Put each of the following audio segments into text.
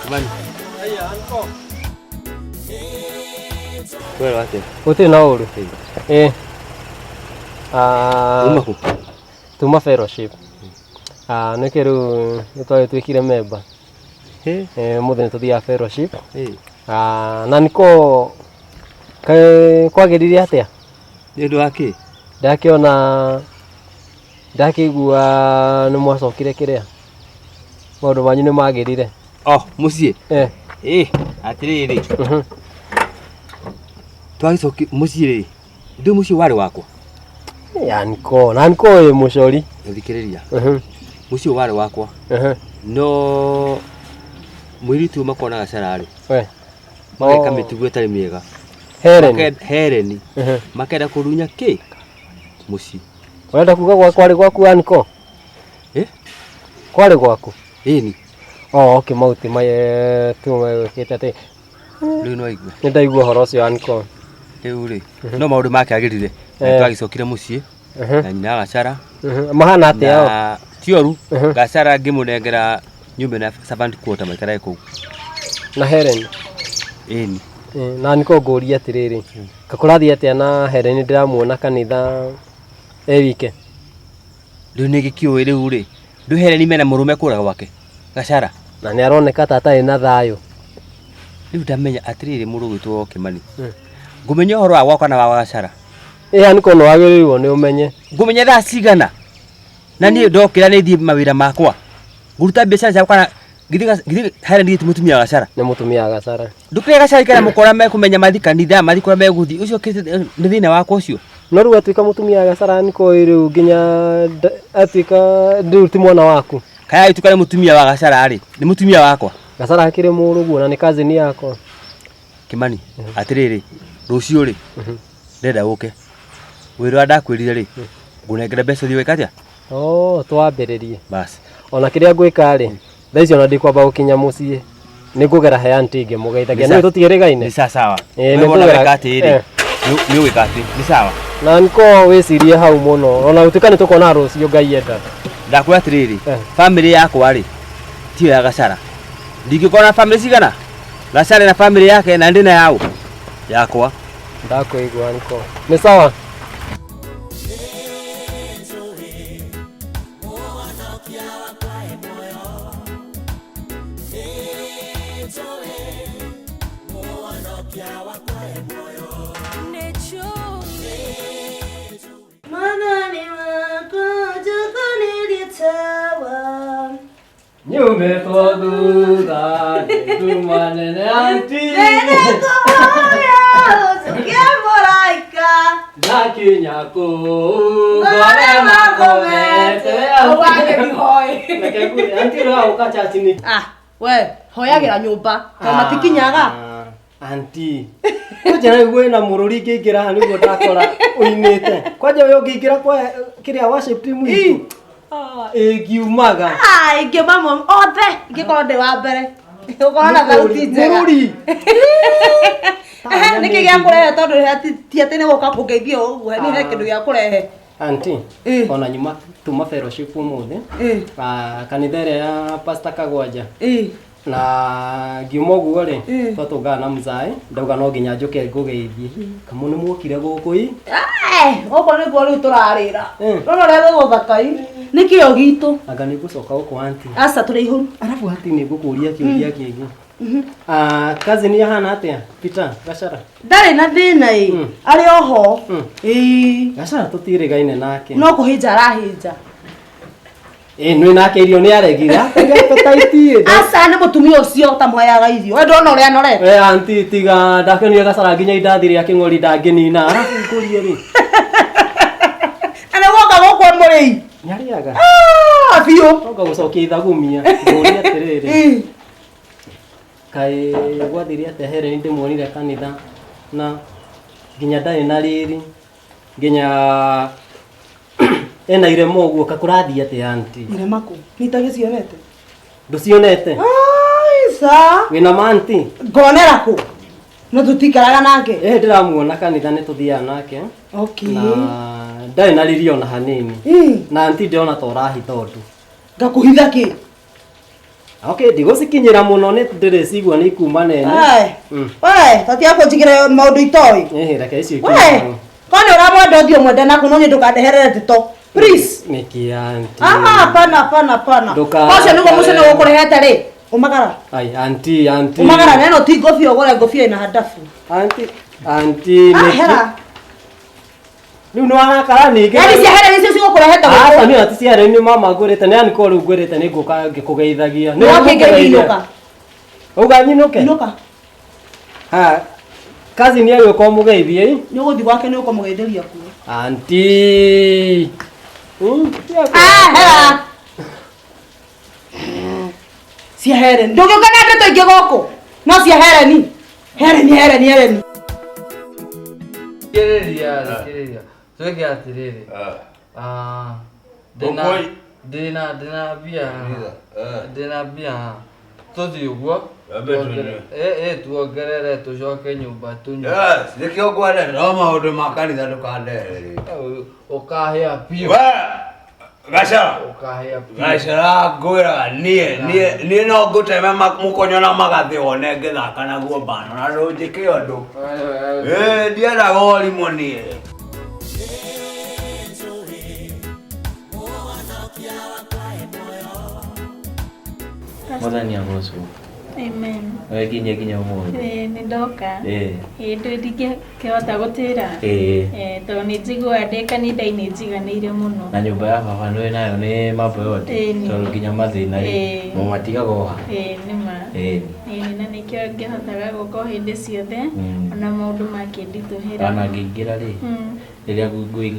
Kimani. Kwĩrwo atĩa? Gũtirĩ na ũru. Ĩ. Ah, Uma kũ? Tuma fellowship. Ah, nĩkĩ rĩu nĩ twagĩtuĩkire member. Hĩ. Eh, ũmũthĩ nĩ tũthiaga fellowship. Ĩ. Ah, na nĩko kaĩ kwagĩrire atĩa? Nĩ ũndũ wa kĩ? Ndakĩona ndakĩigua nĩ mwacokire kĩrĩa maũndũ manyu nĩ magĩrire. Oh, mũciĩ. Eh. Ĩ, atĩrĩrĩ. Twagĩcoki mũciĩ rĩ. Ndũ mũciĩ warĩ wakwa. Ya niko, na niko wĩ mũcori. Thikĩrĩria. Mũciĩ warĩ wakwa. No mũirĩtu ũyũ makona gacara rĩ. We. Mageka Oh. mĩtugo ĩtarĩ mĩega. Helen. Hereni. Makenda kũrunya kĩ? Mũciĩ. Ũrenda kuga gwa kwarĩ gwaku anko? Eh? Kwarĩ gwaku? Ĩni. Oh, okay, mauti maye tu wĩkĩte atĩ. Rĩu no igua. Nĩ ndaigua ũhoro ũcio anko. Rĩu rĩ, no maũndũ makĩagĩrire. Eh. Twagĩcokire mũciĩ na nyina wa Gacara. Mahana atĩa o? Na ti oru, Gacara ngĩmũnengera nyũmba na servant quarter maikarage kũu. Na Helen. Ĩni. Eh, na niko ngũria atĩrĩrĩ kakũrathiĩ atĩa na Helen ndĩramuona kanitha e wike. Rĩu nĩ gĩkĩũĩ rĩu rĩ, ndũ Helen mena mũrũme kũrĩa gwake Gacara. Na nĩ aroneka ta atarĩ na thayũ. Rĩu ndamenya atĩrĩrĩ mũndũ ũgwĩtwo Kĩmani. Ngũmenya ũhoro wa gwakwa na wa Gacara. Ĩ aniko nĩ wagĩrĩirwo nĩ ũmenye. Ngũmenya thaa cigana? Na niĩ ndokĩra nĩ thiĩ mawĩra makwa. Ngũruta biacara ciakwa kana githĩ Helen githĩ ti mũtumia wa Gacara? Nĩ mũtumia wa Gacara. Ndũkĩrĩ Gacara ikara mũkora mekũmenya mathi kanitha mathi kũrĩa megũthiĩ ũcio nĩ thĩna wakwa ũcio. No rĩu atuĩka mũtumia wa Gacara niko ĩ rĩu nginya atuĩka rĩu ti mwana waku. Kaya agĩtuĩka nĩ mũtumia wa Gacara rĩ, nĩ mũtumia wakwa. Gacara akĩrĩ mũrũguo na nĩ cousin yakwa. Kĩmani, atĩrĩrĩ, rũciũ rĩ, ndĩrenda ũke. Wĩra ũrĩa ndakwĩrire rĩ, ngũnengere mbeca ũthiĩ gwĩka atĩa? Oh, twambĩrĩrie. Bas. Ona kĩrĩa ngwĩka rĩ, thaa ici ona ndikwamba gũkinya mũciĩ. Nĩ ngũgera he auntie ngĩmũgeithagia. Nĩ tũtiĩrĩgaine? Nĩ sawa sawa. Ĩĩ, We nĩ wona ngũgera- weka atĩrĩ, Eh. nĩ ũgwĩka atĩ, nĩ sawa. Na niko wĩcirie hau mũno. Ona gũtuĩka nĩ tũkona rũciũ Ngai enda. Ndakwĩra atĩrĩrĩ, famĩlĩ yakwa rĩ, tiyo ya Gacara. Ndingĩkorwo na famĩlĩ cigana? Gacara na famĩlĩ yake na ndĩ na yaũ? Yakwa. Ndakũigua niko. Nĩ sawa. Mwathani wakwa njũkanĩrie tawa. Nyumĩtwo thutha nĩ nduma nene anti. Nĩngũhoya ũnjũkie mũraika. Ndakinya kũu Ngore makomete. Reke ngwĩre, auntie ũroka church nĩ Ah, we hoyagĩra nyũmba tondũ matikinyaga. Auntie, kwanja rĩu wĩna mũrũri ingĩingĩra haha nĩguo ndakora ũinĩte. Kwanja we ũngĩingĩra kwa kĩrĩa worship team itũ. Ah, ĩngiumaga. Ah, ingĩuma othe ingĩkorwo ndĩ wa mbere. Ũkorwo na thauti njega. Mũrũri. Ehe, nĩkĩ gĩa kũrehe tondũ ti atĩ nĩ gũka kũngeithia ũguo nĩ he kĩndũ gĩa kũrehe. Auntie, ona nyuma tuma fellowship ũmũthĩ. Ah, kanitha ĩrĩa ya Pastor Kagwanja. Na ngiuma ũguo rĩ, twatũngana na mzae, ndauga no nginya njũke ngũgeithie. Kamũ nĩ muokire gũkũ ĩ? Eh, gũkũ nĩkuo rĩu tũrarĩra. Rora ũrĩa gwĩ gũthaka ĩ. Nĩ kĩo gitũ. Anga nĩ ngũcoka gũkũ auntie. Aca tũrĩ ihũru. Arabu auntie nĩ ngũkũria kĩũria kĩngĩ. Ah, cousin ahana atĩa? Peter Gacara. Ndarĩ na thĩna ĩ. Arĩ oho. Ĩĩ. Gacara tũtirĩgaine nake. No kũhĩnja arahĩnja. Ĩ nĩ nake irio nĩ aregire. Atige appetite ĩ. Aca nĩ mũtumia ũcio ũtamũheaga irio. We ndona ũrĩa anorete. We auntie tiga ndakenire Gacara nginya indathi rĩa kĩng'ori ndangĩnina. Arabu ngũrie rĩ. Na nĩ woka gũkũ mũrĩi. Nĩ arĩaga. Ah, biũ. Oka gũcokia ithagumia. Ngũrie atĩrĩrĩ. Kaĩ gwathire atĩa Helen ndĩmuonire kanitha na nginya ndarĩ na riri nginya ena irema ũguo kakũrathiĩ atĩa auntie? Irema kũ? Nĩ itagĩcionete. Ndũcionete? Aica. Wĩna ma auntie? Ngonera kũ? No tũtikaraga nake. Ĩĩ ndĩramuona kanitha nĩ tũthiaga nake. Okay. Na ndarĩ na riri ona hanini. Na auntie ndĩrona ta ũrahitha ũndũ. Ngakũhitha kĩ? Okay, ndigũcikinyĩra mũno nĩ ndĩrĩcigua nĩ ikuma nene. Ai. We, tatiga kũnjigĩra maũndũ itoĩ. Ĩhĩ, reke icio We, ikinye hau. ko nĩ ũramwenda ũthiĩ ũmwende naku no niĩ ndũkandeherere ndeto. Please. Nĩkĩ auntie? Ah, hapana, hapana, hapana. Ndũka- Ũcio nĩguo mũciĩ nĩguo ũkũrehete rĩ. Umagara. Ai, auntie, auntie. Umagara na ĩno ti ngobia ũgũre ngobia ĩna handabu. Auntie, auntie, Ah, nĩkĩ? hera. Rĩu nĩ warakara ningĩ. Yaani cia hera nĩcio cigũkũrehete Aca gũkũ. niĩ ti ciara nĩ mama ngwĩrĩte nĩ aniko rĩu ngwĩrĩte nĩ ngũka ngĩkũgeithagia. Nĩ wakĩngeithia inũka. Uga nyinũke? Inũka. Ha. Kazi nĩ agĩũka ũmũgeithie. Nĩ ũgũthiĩ gwake nĩ ũkũmũgeithĩria kuo. Auntie. Ah, hera. Cia hereni. Ndũngĩũka na ndeto ingĩ gũkũ. No cia hereni. Hereni, hereni, hereni. Thikĩrĩria, thikĩrĩria. Twĩke atĩrĩrĩ. Ah, ndĩna Ũkũi. ndĩna ndĩna mbia haha. Ndĩna mbia haha. Tũthiĩ ũguo. Wambe tũnyue. Ĩ tuongerere tũcoke nyũmba tũnyue. Yes, nĩkĩo ngwendete no maũndũ ma kanitha ndũkandehere. Ũkahĩa biũ. We, Gacara. Ũkahĩa biũ. Gacara ngwĩraga niĩ niĩ niĩ no ngũteme mũkonyo na magathĩ wone ngĩthaka naguo mbano na ndũnjĩke ũndũ. Ĩ ndiendaga ũrimũ niĩ. Mwathani agocwo. Amen. Wekinyia nginya ũmũthĩ. Ĩĩ nĩ ndoka. Ĩĩ. Ĩĩ ndĩ ndingĩkĩhota gũtĩra. Ĩĩ. Ĩĩ tondũ nĩ njiguaga ndĩ kanitha-inĩ njiganĩire mũno. Na nyũmba ya baba nĩ nayo nĩ mambo yote. Ĩĩ nĩ. Tondũ nginya mathĩna rĩ, Ĩĩ. mũmatigaga o haha. Ĩĩ nĩ ma. Ĩĩ. Ĩĩ na nĩkĩo ngĩhotaga gũka o hĩndĩ ciothe ona maũndũ makĩnditũhĩra. Ona ngĩingĩra rĩ, rĩrĩa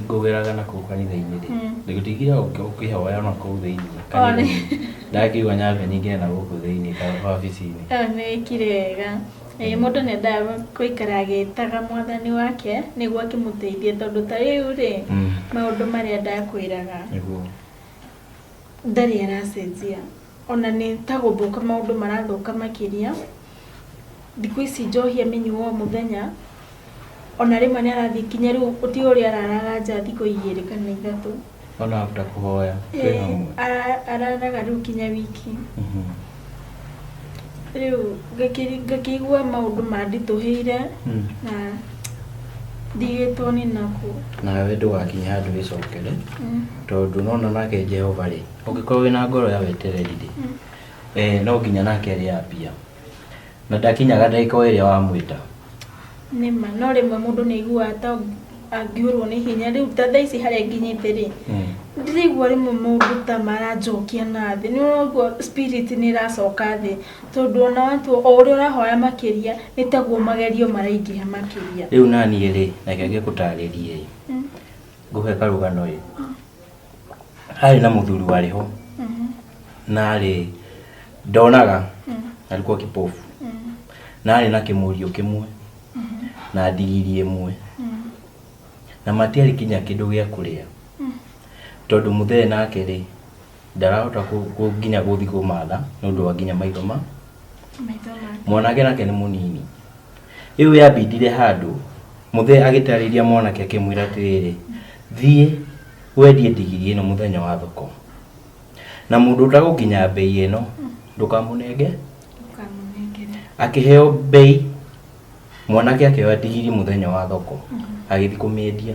ngũgeraga na kũu kanitha-inĩ rĩ, ngũtigire ũkĩhoya ona kũu thĩinĩ kanitha-inĩ. Ndakĩigua nyambe nyingĩre na gũkũ thĩinĩ wabici-inĩ. Ĩyo nĩ wĩkire wega. Ĩĩ mũndũ nĩ endaga gũikara agĩtaga mwathani wake nĩguo akĩmũteithie tondũ ta rĩu rĩ, maũndũ marĩa ndakwĩraga Nĩguo. ndarĩ aracenjia. Ona nĩ ta gũthũka maũndũ marathũka makĩria. Thikũ ici njohi amĩnyua o mũthenya. Ona rĩmwe nĩ arathiĩ nginya rĩu ti ũrĩa araraga nja thikũ igĩrĩ kana ithatũ. Ona after kũhoya twĩ Ĩĩ, hamwe. Araraga rĩu nginya wiki. Rĩu ngakĩigua maũndũ manditũhĩire na ndigĩtwo nĩ nakũ. Nawe ndũgakinye handũ wĩcokere tondũ nona nake Jehova rĩ, ũngĩkorwo wĩna ngoro ya wetereri rĩ, no nginya nake arĩambia. Na ndakinyaga ndagĩka o ĩrĩa wamwĩta. Nĩma, no rĩmwe mũndũ nĩ aiguaga ta angĩũrwo nĩ hinya. Rĩu ta thaa ici harĩa nginyĩte rĩ, ndĩraigua rĩmwe maũndũ ta maranjokia na thĩ. Nĩ ũraigua spirit nĩ ĩracoka thĩ tondũ ona watu o ũrĩa ũrahoya makĩria nĩ taguo magerio maraingĩha makĩria. Rĩu naniĩ rĩ, reke ngĩgũtarĩrie ĩ, ngũhe karũgano ĩ. Harĩ na mũthuri warĩ ho na arĩ ndonaga, alikuwa kipofu na arĩ na kĩmũriũ kĩmwe na ndigiri ĩmwe na matiarĩ kinya kĩndũ gĩa kũrĩa tondũ mũthee nake rĩ ndarahota nginya gũthiĩ kũmatha nĩ ũndũ wa nginya maitho ma Maitho make. mwanake nake nĩ mũnini. Rĩu yambindire handũ mũthee agĩtarĩria mwanake akĩmwĩra atĩrĩrĩ, thiĩ wendie ndigiri ĩno mũthenya wa thoko na mũndũ ũtagũkinya mbei ĩno ndũkamũnenge. Ndũkamũnengere. Akĩheo mbei, mwanake akĩoya ndigiri mũthenya wa thoko agĩthiĩ kũmĩendia.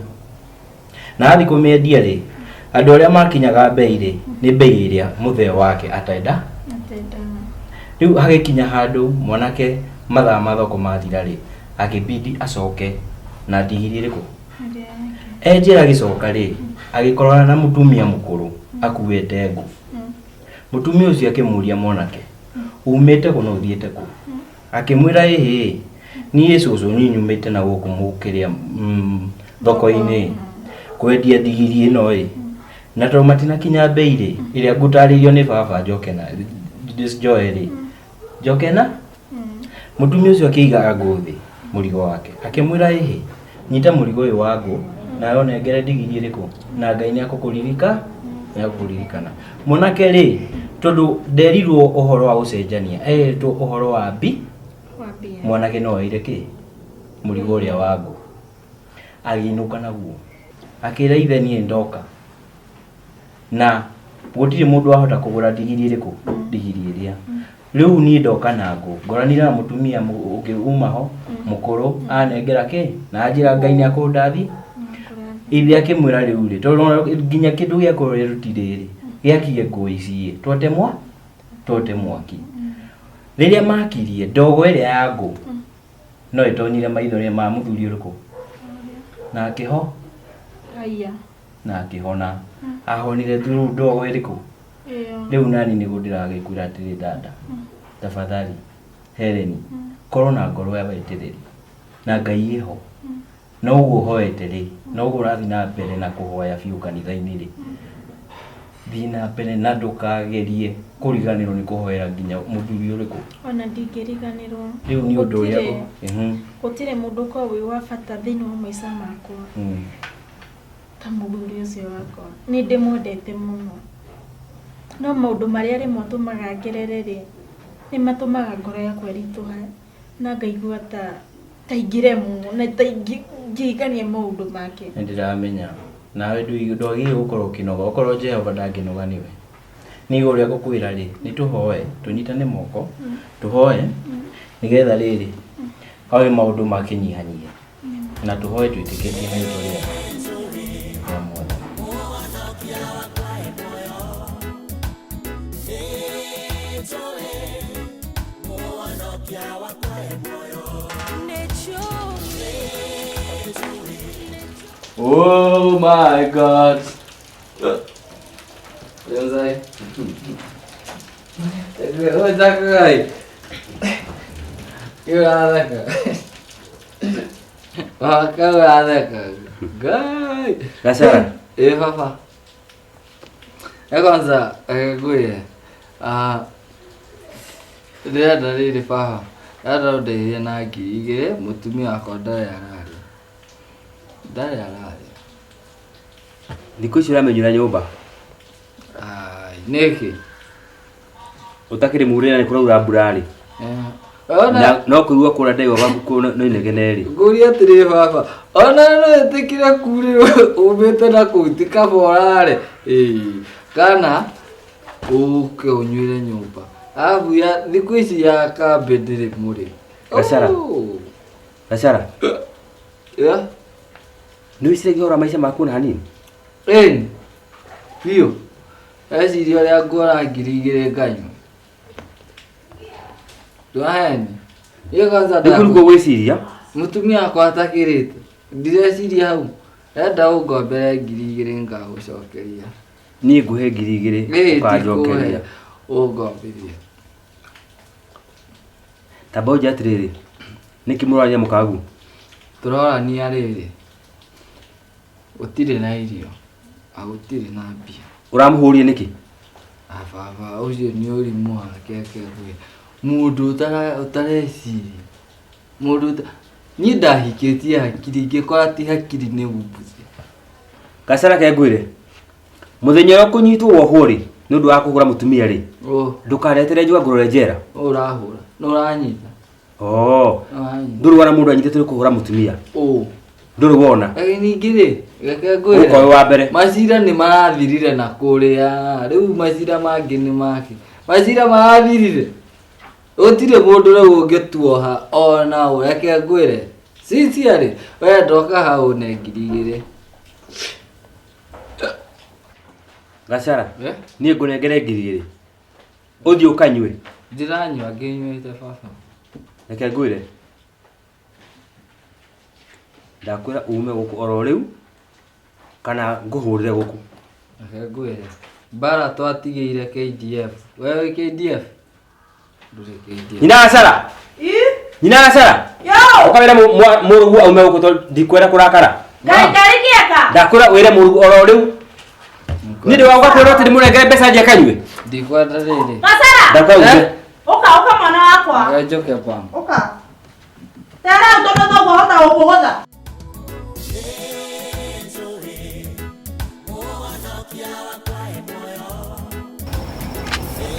Na athiĩ kũmĩendia rĩ, andũ arĩa makinyaga mbei rĩ, nĩ mbei ĩrĩa mũthee wake atenda. Atendaga. Rĩu hagĩkinya handũ mwanake mathaa ma thoko mathira rĩ, akĩbidi acoke na ndigiri ĩrĩkũ? Ĩrĩa yake. E njĩra agĩcoka rĩ, agĩkorana na mũtumia mũkũrũ akuĩte ngũ. Mũtumia ũcio akĩmũria mwanake, umĩte kũ na ũthiĩte kũ? Akĩmwĩra ĩhĩ, niĩ cũcũ niĩ nyumĩte na gũkũ mũkĩrĩa thoko-inĩ kwendia ndigiri ĩno ĩ, na tondũ matinakinya mbei rĩ, ĩrĩa ngũtarĩirio nĩ baba njoke na njoe rĩ, njoke na mũtumia ũcio akĩiga ngũ thĩ mũrigo wake, akĩmwĩra ĩhĩ, nyita mũrigo ũyũ wa ngũ nawe ũnengere ndigiri ĩrĩkũ na Ngai nĩ akũkũririkana. Mwanake rĩ, tondũ nderirwo ũhoro wa gũcenjania, erĩtwo ũhoro wa mbi, Wa mbia. mwanake no oire kĩ mũrigo ũrĩa wa ngũ agĩinũka naguo akĩra ithe niĩ ndoka na Gũtirĩ mũndũ wahota kũgũra ndigiri ĩrĩkũ ndigiri ĩrĩa. Rĩu niĩ ndoka na ngũ ngoranire na mũtumia ũngĩ uma ho mũkũrũ anengera kĩ na anjĩra Ngai nĩ akũndathi ithe akĩmwĩra rĩu rĩ tondũ nginya kĩndũ gĩa kũrĩa tũtirĩ rĩ gĩakie ngũ ici ĩ twote mwaki. Rĩrĩa makirie ndogo ĩrĩa ya ngũ no ĩtonyire maitho ma mũthuri ũrĩkũ na akĩho Aya. na akĩhona ahonire through ndogo ĩrĩkũ. Rĩu nani nĩguo ndĩragĩkwĩra atĩrĩ dada tafadhali Helen korwo na ngoro ya wetereri na Ngai ĩho na ũguo ũhoete rĩ na ũguo ũrathiĩ na mbere na kũhoya biũ kanitha-inĩ rĩ thiĩ na mbere na ndũkagerie kũriganĩrwo nĩ kũhoera nginya mũthuri ũrĩkũ. Ona ndingĩriganĩrwo. Rĩu nĩ ũndũ ũrĩa Gũtirĩ mũndũ ũkoragwo wĩ wa bata thĩinĩ wa maica makwa ta mũthuri ũcio wakwa. Nĩ ndĩmwendete mũno. No maũndũ marĩa rĩmwe atũmaga ngerere rĩ nĩ matũmaga ngoro yakwa ĩritũha na ngaigua ta ingĩremwo na ta ingĩigania maũndũ make. Nĩ ndĩramenya nawe ndwagĩrĩirwo gũkorwo ũkĩnoga okorwo Jehova ndangĩnoga nĩwe. Niĩ ũrĩa ngũkwĩra rĩ nĩ tũhoe tũnyitane moko tũhoe nĩgetha rĩrĩ awe maũndũ makĩnyihanyihe na tũhoe twĩtĩkĩtie na rĩtwa rĩa Mwathani. Oh my God. Yozai. Ozakai. Yuradaka. Wakaradaka. Gai. Gacera. Eh papa. Kwanza ngwĩre ndĩrenda rĩrĩ baba ndĩrenda ũndeithie na 2,000 mũtumia wakwa ndarĩ ararĩa. Ndarĩ ararĩa. Thikũ ici ũramenyera nyũmba? Ai, nĩkĩ? Ũtakĩrĩ murĩra nĩ kũraura mbura rĩ. Ona no kũigua kũrĩa ndaigua gwaku kũu no inegene rĩ. Ngũria atĩrĩ baba, ona no ĩtĩkĩre kurĩrwo umĩte na kũu ti kabora rĩ. Ĩĩ, kana ũke ũnyuĩre nyũmba. Arabu ya thikũ ici ya kambĩ ndĩrĩ mũrĩ. Gacara. Gacara. Yeah. Nĩ wĩciragia ũhoro wa maica maku na hanini? Ĩni. Biũ. Eciria ũrĩa nguona 2,000 nganyua. Ndwaheni. Niĩ kwanza Nĩ kũrigwo gwĩciria. Mũtumia wakwa atakĩrĩte. Ndireciria hau. Enda ũngombere 2,000 ngagũcokeria. Niĩ ngũhe 2,000 ũkanjokeria. Ũngombithie. Tamba ũnjĩre atĩrĩrĩ, nĩkĩ mũrorania mũkagu? Tũrorania rĩrĩ. Gũtirĩ na irio. Gũtirĩ na mbia. Ũramũhũrire nĩkĩ? Baba, ũcio nĩ ũrimũ wake akegwĩra. Mũndũ ũtareciria. Mũndũ niĩ ndahikĩtie hakiri ngĩkora ti hakiri nĩ umbuthi. Gacara ke ngwĩre. Mũthenya ũrĩa ũkũnyitwo wohwo rĩ, nĩ ũndũ wa kũhũra mũtumia rĩ, ndũkaretere njũa ngũrore njera. Ũrahũra, nĩ ũranyita. Ndũrĩ wona mũndũ anyitĩtwo nĩ kũhũra mũtumia. Ndũrĩ wona. Ningĩ rĩ, reke ngwĩre. Ũgũkorwo wĩ wa mbere. Macira nĩ marathirire na kũrĩa. Rĩu macira mangĩ nĩ make. Macira marathirire. Gũtirĩ mũndũ rĩu ũngĩtuoha ona ũ. Reke ngwĩre. Sincerely, we ndoka hau une 2,000. Gacara, niĩ ngũnengere 2,000. Ũthiĩ ũkanyue. Ndĩranyua ngĩnyuĩte baba. Reke ngwĩre. Ndakwĩra ume gũkũ oro rĩu kana ngũhũrĩre gũkũ. Reke ngwĩre. Mbara twatigĩire KDF. We wĩ KDF? Ndũrĩ KDF. Nyina Gacara. Nyina Gacara. Yo. Ũkawĩra mũrũguo aume gũkũ tondũ ndikwenda kũrakara. Ngai ndarĩkĩeka. Ndakwĩra wĩre mũrũguo oro rĩu. Niĩ ndĩwauga kwĩrwo atĩ ndĩmũnengere mbeca athiĩ akanyue. Ndikwenda rĩrĩ. Gacara. Ndakwĩra ume. Ũka ũka mwana wakwa. Reke njoke bambo. Ũka. Tera tondũ tũkũhota gũkũgũtha.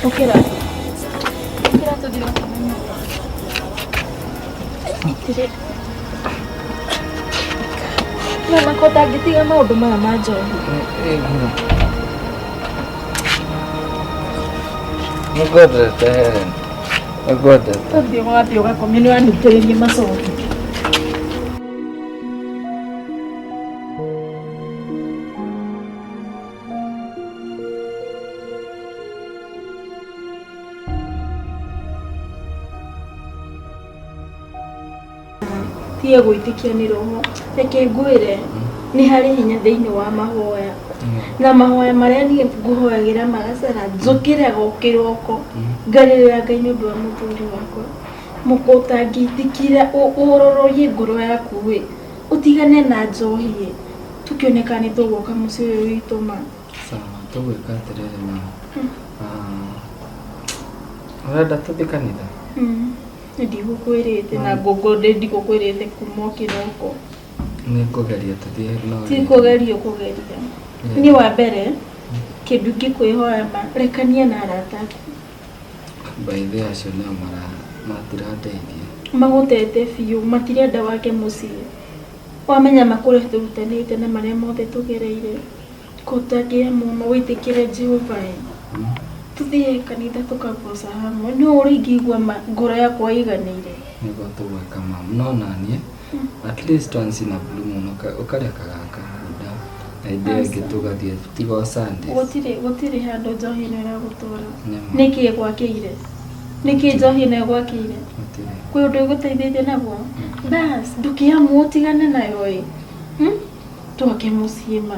Ũkĩra. Ũkĩra tũthiĩ gũkoma nyũmba. Nyitĩrĩra. No makwa ũtangĩtiga maũndũ maya ma njohi. Nĩngwendete Helen. Nĩngwendete. Tũthiĩ ũgathiĩ ũgakomio nĩ wanutĩrĩrie macoki. Tiga gwĩtĩkia nĩ roho. Reke ngwĩre nĩ harĩ hinya thĩinĩ wa mahoya. Na mahoya marĩa niĩ ngũhoyagĩra magacara njũkĩraga o kĩroko ngarĩrĩra Ngai nĩ ũndũ wa mũthuri wakwa. Mũkũ ũtangĩtĩkĩra ũrororie ngoro yaku ĩ ũtigane na njohi ĩ tũkĩoneka nĩ tũgũka mũciĩ ũyũ witũ ma. Sawa, tũgwĩka atĩrĩrĩ ma. Ũrenda tũthiĩ kanitha? Nĩ ndigũkwĩrĩte na ngũngũ ndigũkwĩrĩte kuma o kĩroko. Nĩ ngũgeria tũthiĩ no. Ti kũgeria ũkũgeria. Niĩ wa mbere kĩndũ ingĩkwĩhoya ma rekania na arata aku. By the way, acio nĩo matirandeithia. Magũtete biũ matirenda wake mũciĩ. Wamenya makũrĩa tũrutanĩte na marĩa mothe tũgereire. Kũtangĩamua wĩtĩkĩre Jehova ĩ. Tũthiĩ kanitha tũkagoca hamwe no ũrĩa ingĩigua ngoro yakwa ĩiganĩire. Nĩguo tũgwĩka mam. No naniĩ at least once in a blue moon ũkareka gaka hunda na hĩndĩ ĩyo ĩngĩ tũgathiĩ tiga o Sundays. Gũtirĩ handũ njohi ĩno ĩragũtwara. Nĩma. Nĩkĩ ĩgwakĩire? Nĩkĩ njohi ĩno ĩgwakĩire? Gũtirĩ. Kwĩ ũndũ ĩgũteithĩtie naguo? Bas, ndũkĩamua ũtigane nayo ĩ. Twake mũciĩ ma.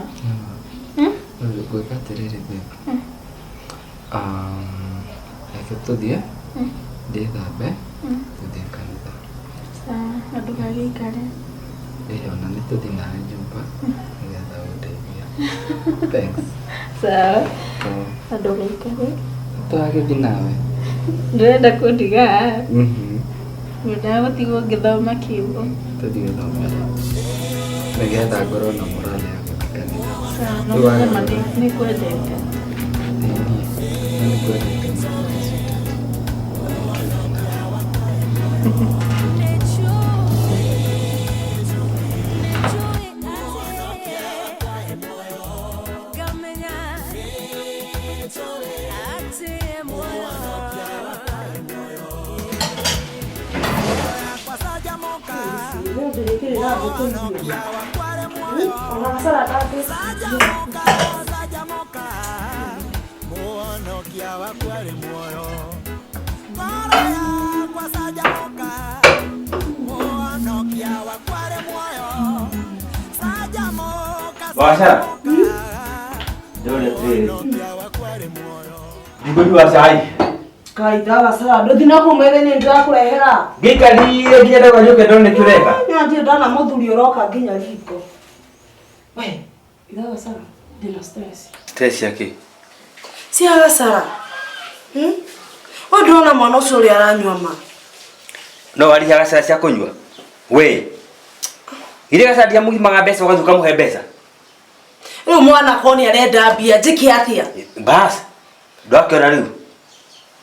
Rĩu ngwĩka atĩrĩrĩ babe. Reke tũthiĩ ndĩthambe tũthiĩ kanitha. Sawa, na ndũgagĩikare. Ĩĩ ona nĩ tũthiĩ nawe nyũmba nĩgetha ũndeithie. Thanks. Sawa, na ndũgaikare. Tũragĩthiĩ nawe. Ndũrenda kũndiga haha? Ngwendaga gũtigwo ngĩthoma kiugo. Tũthiĩ gũthomera nĩgetha ngorwo na morale ya gũthiĩ kanitha. Sawa, no mũthenya nĩ ngwendete. Ĩĩ niĩ nĩngwendete mũno sweetheart. Wacara. Ndĩrore atĩrĩrĩ. Ndikũnyua cai. Kai ndagacara ndũthi na kũu metha-inĩ nĩndĩrakũrehera. Ngĩikarire nginya ndauga njũke ndone nĩkĩ ũreka. Nĩ ndirĩ ndona mũthuri ũroka nginya riko. We, ndagacara ndĩna stress. Stress ya kĩ? Cia gacara. We ndũrona mwana ũcio ũrĩa aranyua ma. No wariha gacara cia kũnyua? We. Githĩ gacara ndiamũgimaga mbeca ũgathiĩ ũkamũhe mbeca? Rĩu mwana ko nĩ arenda mbia njĩke atĩa? Bas, ndwakĩona rĩu.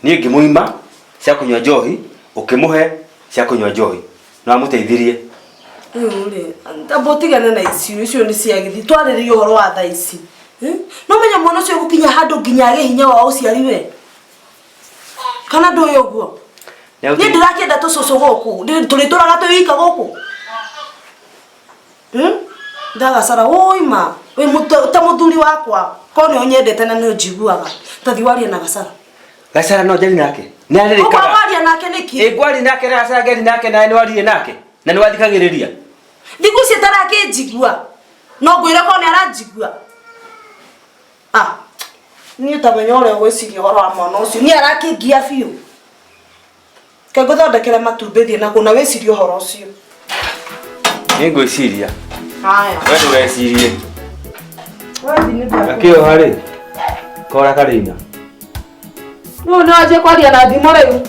Niĩ ngĩmũima cia kũnyua njohi, ũkĩmũhe cia kũnyua njohi. No amũteithirie. Rĩu rĩ, amba ũtigane na icio, icio nĩ cia gĩthi. Twarĩrĩrie ũhoro wa thaa ici. No menya mwana ũcio egũkinya handũ nginya age hinya wa ũciari we. Kana ndũĩ ũguo? Niĩ ndĩrakĩenda tũcũcũ gũkũ, tũrĩtũraga twĩ wika gũkũ. Ndagacara ũima, wĩ ta mũthuri wakwa, korwo nĩ ũnyendete na nĩ ũnjiguaga, ta thiĩ warie na Gacara. Gacara no njarie nake. Nĩ arĩrĩkaga. Ũkwa waria nake nĩkĩ? Ĩ ngwaria nake na Gacara ngeria nake nawe nĩ waririe nake. Na nĩ wathikagĩrĩria. Thikũ ici atarakĩnjigua. No ngwĩre korwo nĩ aranjigua. Niĩ ũtamenya ũrĩa ũgwĩciria ũhoro wa mwana ũcio. Niĩ arakĩngia biũ. Ke ngũthondekere matumbĩ thiĩ nakuo na wĩcirie ũhoro ũcio. Nĩ ngwĩciria. Haya. We ndũgecirie. Wathiĩ nĩ ndakũ. Gakĩoha rĩ. Kora karĩina. Rĩu nĩ wanjie kwaria na thimũ rĩu.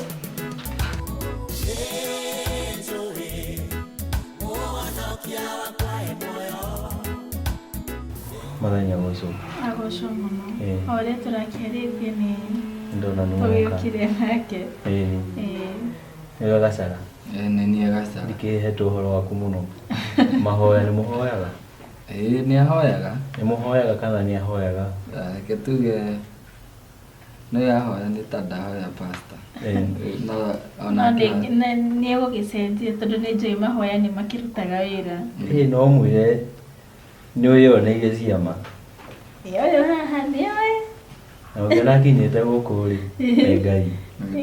Mũthenya ũcio. Agocwo mũno. O ũrĩa tũrakĩarĩtie nĩ Ndona nĩ woka. tũgĩũkire nake. Ĩĩ. Nĩwe Gacara? Ĩĩ nĩ niĩ Gacara. Ndikĩhetwo ũhoro waku mũno. Mahoya nĩ mũhoyaga? Ĩĩ nĩ ahoyaga. Nĩ mũhoyaga kana nĩ ahoyaga? Reke tuge No yahoya nĩ ta ndahoya pastor. No ona nĩ egũgĩcenjia tondũ nĩ njũĩ mahoya nĩ makĩrutaga wĩra. Ĩ no mwĩre nĩ wĩyoneire ciama. Nĩ ũyũ haha nĩ ũyũ. Na ũngĩona akinyĩte gũkũ rĩ, nĩ Ngai.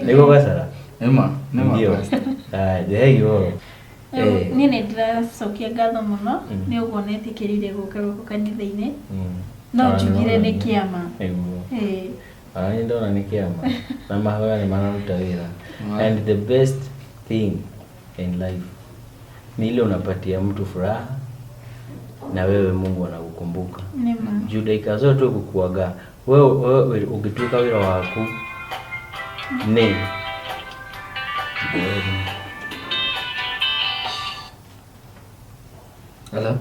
Nĩguo Gacara? Nĩma, nĩma pastor. Haya, njehei ũhoro. Niĩ nĩ ndĩracokia ngatho mũno nĩ ũguo netĩkĩrire gũka gũkũ kanitha-inĩ. No njugire nĩ kĩama. Nĩguo. Ona niĩ ndona nĩ kĩama. Na mahoya nĩ mararuta wĩra. And the best thing in life ni ile unapatia mtu furaha na wewe Mungu anakukumbuka. Juu dakika zote kukuaga wewe ũngĩtuĩka wĩra waku nĩ Hello?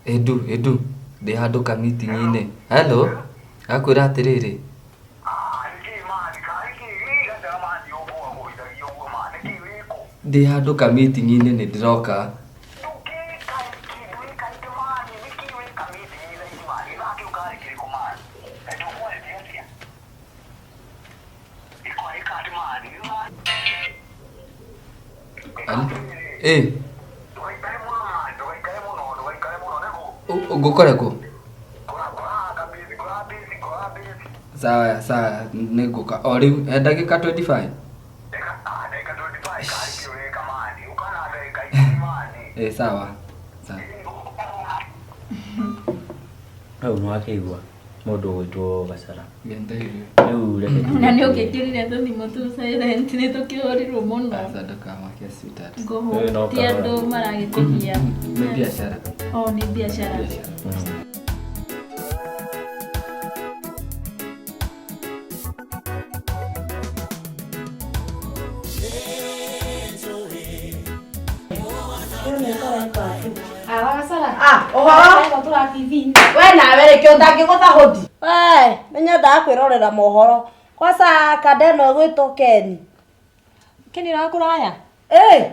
Edu, Edu, ndĩ handũ ka meeting-inĩ. Hello? Akwĩra atĩrĩrĩ. Ndĩ handũ ka meeting-inĩ nĩ ndĩroka. Eh. Ngũkore kũ? Sawa, sawa, nĩ ngũka. O rĩu, he ndagĩka 25. Eh, sawa. Sawa. Hau nĩ wakĩigua mũndũ ũgwĩtwo Gacara. Rĩu reke Na nĩ ũngĩkĩrire tũthimũ tu silent nĩ tũkĩhũrirwo mũno. Aca ndũkamake sweetheart. Ngũhũ ti andũ maragĩtũgia. Nĩ biacara. Oh, nĩ biacara. We nawe rĩkĩ ũtangĩgũtha hũndi. We nĩnyendaga kwĩrorera mohoro. Kwanza kanda ĩno ĩgwĩtwo Ken. Ken ũrĩa wa kũraya? Ĩ,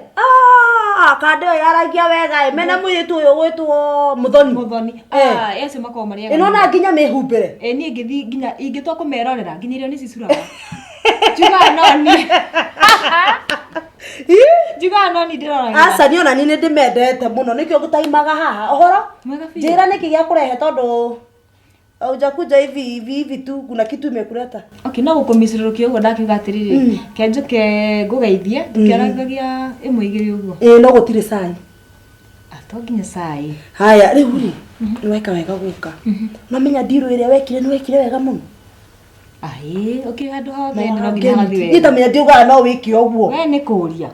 kanda ĩyo yaragia wega ĩ, mena mũirĩtu ũyũ ũgwĩtwo Mũthoni. Mũthoni. Ah, acio makoragwo marĩ ega. Ĩno na nginya mĩhumbĩre. Ĩ niĩ ingĩthiĩ nginya ingĩtua kũmerorera nginya irio nĩ cicuraga. Njugaga no niĩ. Njugaga no niĩ ndĩroragĩra. Aca niĩ ona niĩ nĩ ndĩmendete mũno nĩkĩo ngũtaimaga haha. Ũhoro? Njĩra nĩkĩ gĩa kũrehe tondũ haujakuja hivi hivi hivi tu kuna kitu imekuleta. Okay, no gũkũmicũrũkia ũguo ndakiuga atĩrĩrĩ, ke njũke ngũgeithie tũkĩarangagia ĩmwe igĩrĩ ũguo. Ĩ no gũtirĩ cai. To nginya cai. Haya, rĩu rĩ, nĩ weka wega gũka. No menya ndirũ ĩrĩa wekire nĩ wekire wega mũno. Aĩ, ũkĩrĩ handũ hothe no nginya hagathiĩ wega. Niĩ ta menya ndiugaga no wĩke ũguo. We nĩ kũũria.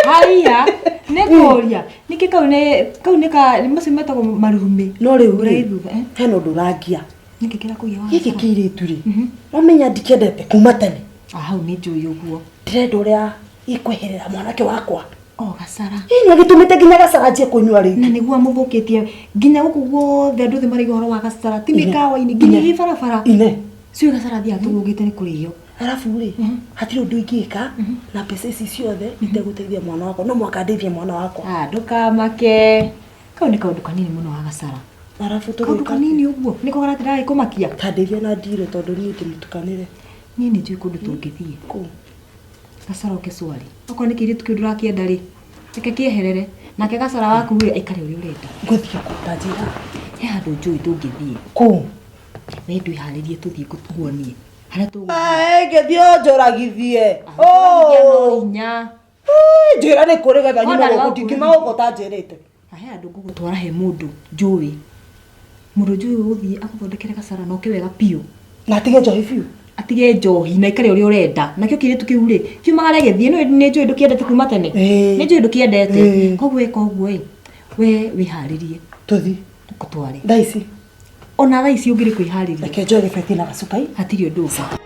Haiya, nĩ kũũria. Nĩkĩ kau nĩ ka macio metagwo marurumĩ. No rĩu rĩ, hena ũndũ ũrangia. Nĩkĩ kĩrakũgia wa? Gĩkĩ kĩirĩtu rĩ, no menya ndikĩendete kuma tene. Hau nĩ njũĩ ũguo. Ndĩrenda ũrĩa gĩkweherera mwanake wakwa. O Gacara. Ĩ nĩ gĩtũmĩte nginya Gacara anjie kũnyua rĩngĩ. Na nĩguo amũthũkĩtie nginya gũkũ guothe andũ othe maraiga ũhoro wa Gacara ti mĩkawa-inĩ nginya ĩ barabara. Ine. Cio Gacara athiaga tũgũgĩte nĩ kũrĩo. Arabu rĩ, hatirĩ ũndũ ingĩka na mbeca ici ciothe itegũteithia mwana wakwa. No mũhaka ndeithie mwana wakwa. Ndũkamake. Kau nĩ kaũndũ kanini mũno wa Gacara. Arabu kaũndũ kanini ũguo nĩko karatĩra gĩkũmakia. Ta ndeithia na ndirũ tondũ niĩ ndĩmũtukanĩre. Niĩ nĩ njũĩ kũndũ tũngĩthiĩ. Kũ? Gacara ũke cwari. Okorwo nĩ kĩirĩtu kĩu ndũrakĩenda rĩ, reke kĩeherere. Nake Gacara waku rĩ aikare ũrĩa ũrenda. Ngũthiĩ kũ ta njĩra? He handũ njũĩ tũngĩthiĩ. Kũ? We ndwĩharĩrie tũthiĩ ngũtuonie. Harĩa tũgũthiĩ. Ngĩthiĩ ũnjũragithie. No hinya. Njĩra nĩ kũ nĩgetha nyume gũkũ ndingiuma gũkũ ũtanjĩrĩte. He handũ ngũgũtwara he mũndũ njũĩ. Mũndũ njũĩ ũgũthiĩ agũthondekere Gacara na oke wega biũ. Na atige njohi biũ. Atige njohi na aikare ũrĩa ũrenda. Nakĩo kĩirĩtu kĩu rĩ, kiumagare gĩthiĩ nĩ njũĩ ndũkĩendete kuma tene. Nĩ njũĩ ndũkĩendete. Koguo ĩka ũguo ĩ, we wĩharĩrie. Tũthiĩ. Ngũtware. Thaa ici. Ona thaa ici ũngĩrĩ kwĩharĩria. Reke njoe gĩbeti na gacukai. Hatirĩ ũndũ ũngĩ.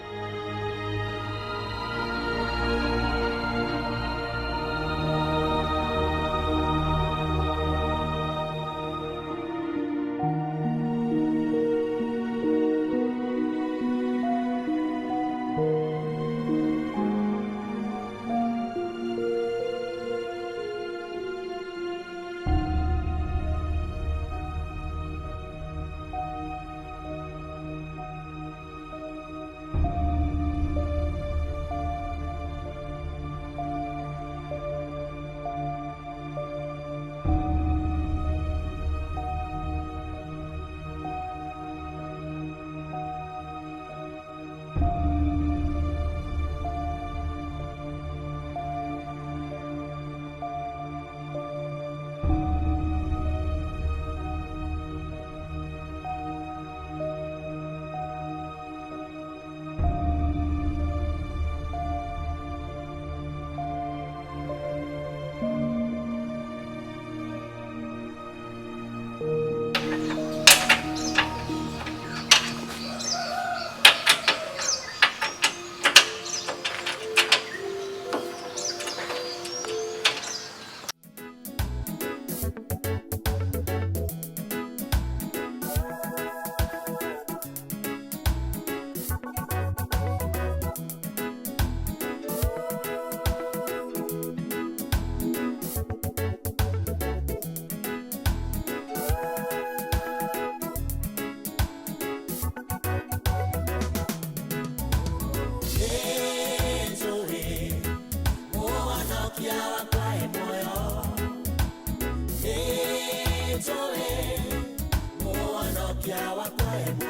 Mũtumia wakwa e